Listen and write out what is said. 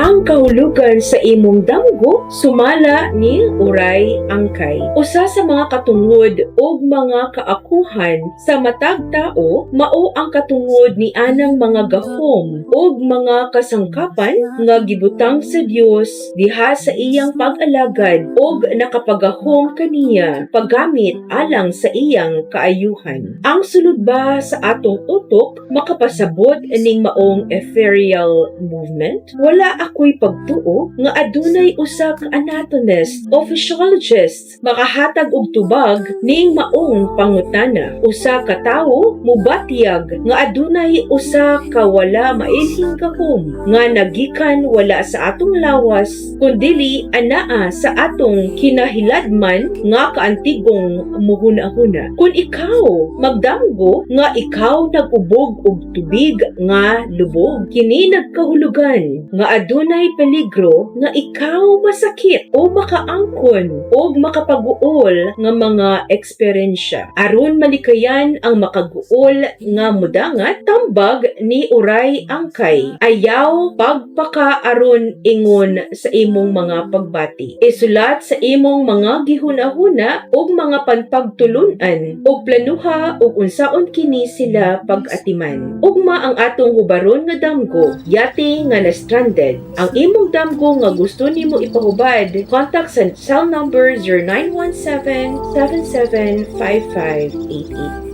Ang kahulugan sa imong damgo, sumala ni Uray Angkay. Usa sa mga katungod ug mga kaakuhan sa matag tao mao ang katungod ni anang mga gahom ug mga kasangkapan nga gibutang sa Dios diha sa iyang pag-alagad ug nakapagahom kaniya paggamit alang sa iyang kaayuhan. Ang sulod ba sa atong utok makapasabot ning maong ethereal movement? Wala ako'y pagtuo nga adunay usa ka anatomist o physiologist makahatag og tubag ning maong pangutana. Usa ka tawo mubatyag nga adunay usa ka wala mailhing gahom nga nagikan wala sa atong lawas kundili anaa sa atong kinahiladman nga kaantigong muhuna-huna. Kung ikaw magdamgo nga ikaw nag-ubog og tubig nga lubog, kini nagkahulugan nga adunay peligro nga ikaw masakit o makaangkon og makapaguol nga mga eksperyensya. Aron malikayan ang makaguol nga mudangat, tambag ni Uray Angkay, ayaw pagpaka aron ingon sa imong mga pagbati. Isulat sa imong mga gihuna-huna ug mga panpagtulun-an ug planuha ug unsaon kini sila pag-atiman. Ugma ang atong hubaron nga damgo, yate nga na stranded. Ang imong damgo nga gusto nimo ipahubad, contact sa cell number 0917 7755 884.